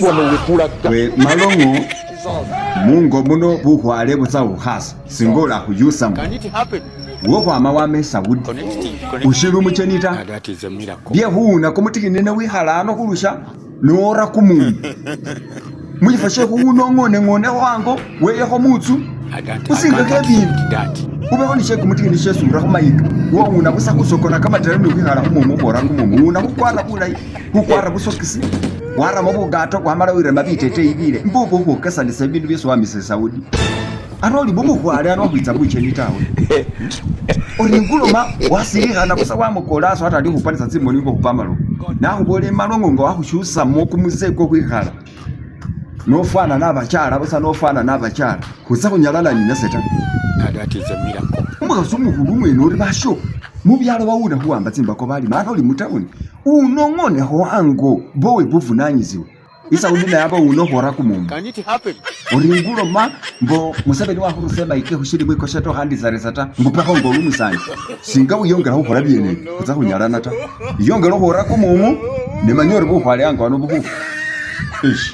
Wano wetulaga. We malongo mungo muno bukhwale butsa khukhasa singa olakhuyusamo wokhwama wama esaudi ushili umucheni ta byekhuwuna kumutikhini newikhala ano khulusha nora kumumu mushifo she khuwuna ong'oneng'onekho ango weyekho mutsu usingekho ebindu ubekho ni shekumutikhini shesi ura khumayika wowuna busa khusokona kamatele ni khwikhala khumumu khwora kumumu wuna khukwara bulayi khukwara busokisi waramo bugato wamala wirema biteteyi bile mbubu khukhwokesanisa bindu byesi wamisa esaudi ate oli mubukhwale ano wakhwitsa bucheni tawe ori nguloma wasilikhana busa wamukola asi watandikha khupanisa tsimoni nga okhupa amalowo nakhubola emalongo nga wakhushusamo kumuse kwokhwikhala nofwana nabachala busa nofwana nabachala khutsa khunyalana ninase ta umukhasi umukhulu mwene ori basho mubyalo bawuna khuwamba tsimbako balima ate oli mutawuni unong'onekho ango bowe buvunanyizibwa isaudi naye aba una okhwora kumumu ori nguloma mbo Museveni wakhurusa emaike khushili mwikosha ta okhandisarisa ta ngupekho nga oli umusani singa wiyongela khukhola byene khutsa khunyalana ta iyongela okhwora kumumu nemanya ori bukhwale ango ano bukhufu. Eish.